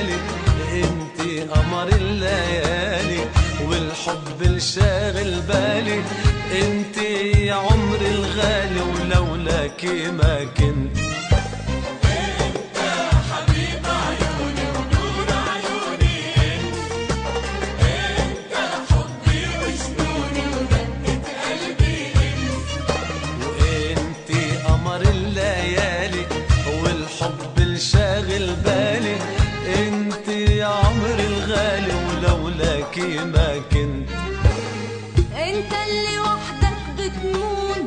الليالي، انتي قمر الليالي والحب الشاغل بالي، انتي يا عمري الغالي ولولاكي ما كنت. انت حبيب عيوني ونور عيوني، انت حبي وجنوني ودقة قلبي انت. وانتي قمر الليالي والحب الشاغل بالي، انتي يا عمري الغالي ولولاكي ما كنت. انت اللي وحدك بتمون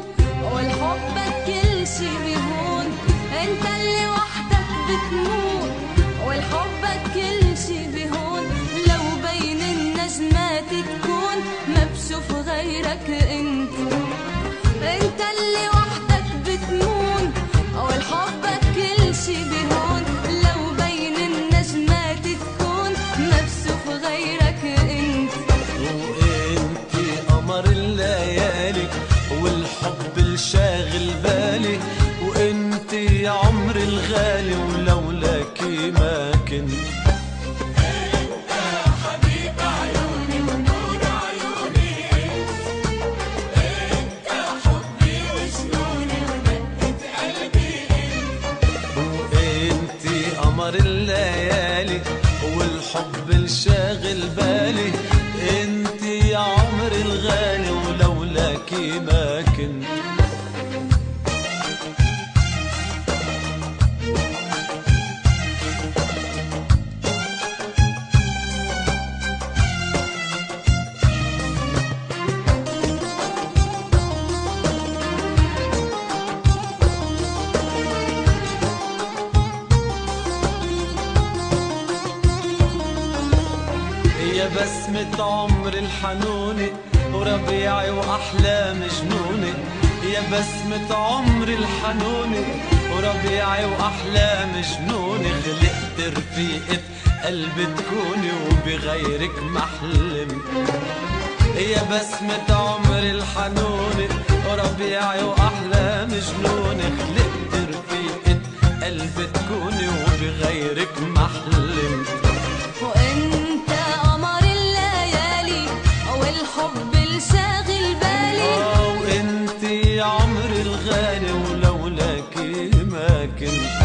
والحبك كل شي بيهون، انت اللي وحدك بتمون والحبك كل شي بيهون، لو بين النجمات تكون ما بشوف غيرك انت. انت اللي وحدك بتمون والحبك كل شي بيهون، لو بين النجمات تكون ما بشوف غيرك انت. وانتي قمر الليالي والحب الشاغل بالي، وانتي يا عمري الغالي ولولاكي ما كنت. انت حبيب عيوني ونور عيوني، انت حبي وجنوني ودقة قلبي انت. وانتي قمر الليالي والحب الشاغل بالي، انتي يا عمري الغالي ولولاكي ما كنت. يا بسمة عمري الحنونة وربيعي وأحلام جنوني، يا بسمة عمري الحنونة وربيعي وأحلام جنوني، خلقت رفيقة قلبي تكوني وبغيرك ما حلمت. يا بسمة عمري الحنونة وربيعي وأحلام جنوني، خلقت رفيقة قلبي تكوني وبغيرك ما حلمت. وانت قمر الليالي والحب الشاغل بالي، وانتي يا عمري الغالي ولولاكي ما كنت.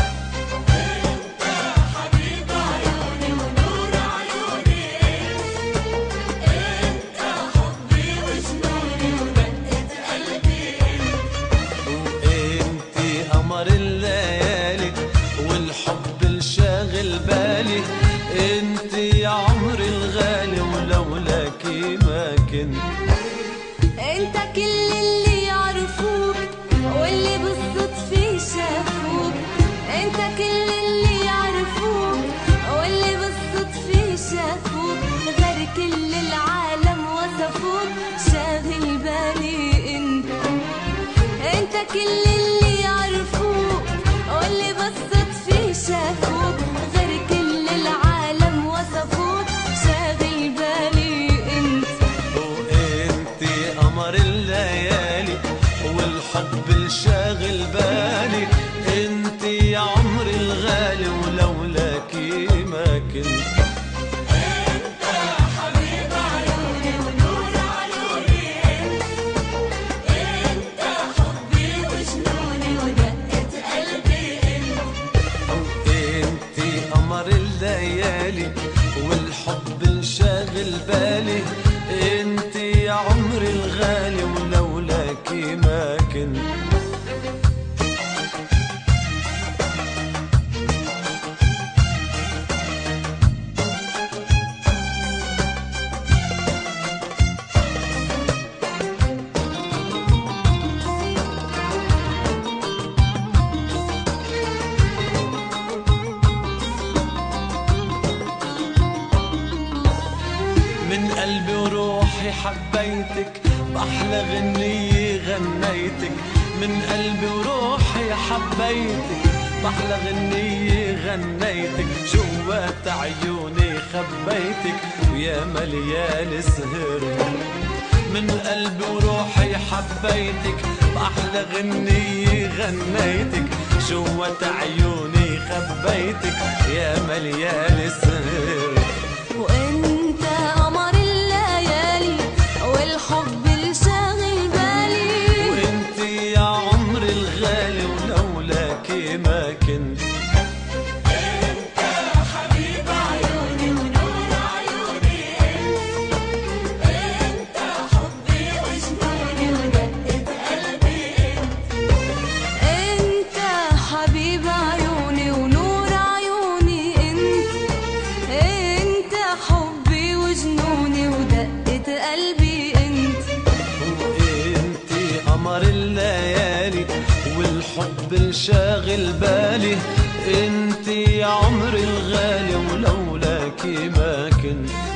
انت حبيب عيوني ونور عيوني، انت حبي وجنوني ودقة قلبي انت. وانتي قمر الليالي والحب الشاغل بالي، انتي يا عمري الغالي ولولاكي ما كنت. انت كل اللي يعرفوك واللي بالصدفة شافوك، انت كل اللي يعرفوك واللي بالصدفة شافوك، غير كل العالم وصفوك شاغل بالي انت. انت كل اللي يعرفوك واللي بالصدفة شافوك، غير كل العالم وصفوك شاغل بالي انت. وانتي قمر الليالي والحب الشاغل بالي، انتي يا عمري الغالي ولولاكي ما كنت. انت حبيب عيوني ونور عيوني، انت حبي وجنوني ودقة قلبي انت. وانتي قمر الليالي والحب الشاغل بالي، انتي يا عمري الغالي ولولاكي ما كنت. من قلبي وروحي حبيتك بأحلى غنية غنيتك، من قلبي وروحي حبيتك بأحلى غنية غنيتك، جوات عيوني خبيتك ويا مليان سهرت. من قلبي وروحي حبيتك بأحلى غنية غنيتك، جوات عيوني خبيتك يا مليان سهرت. الحب الشاغل بالي، انت يا عمري الغالي ولولاكي ما كنت.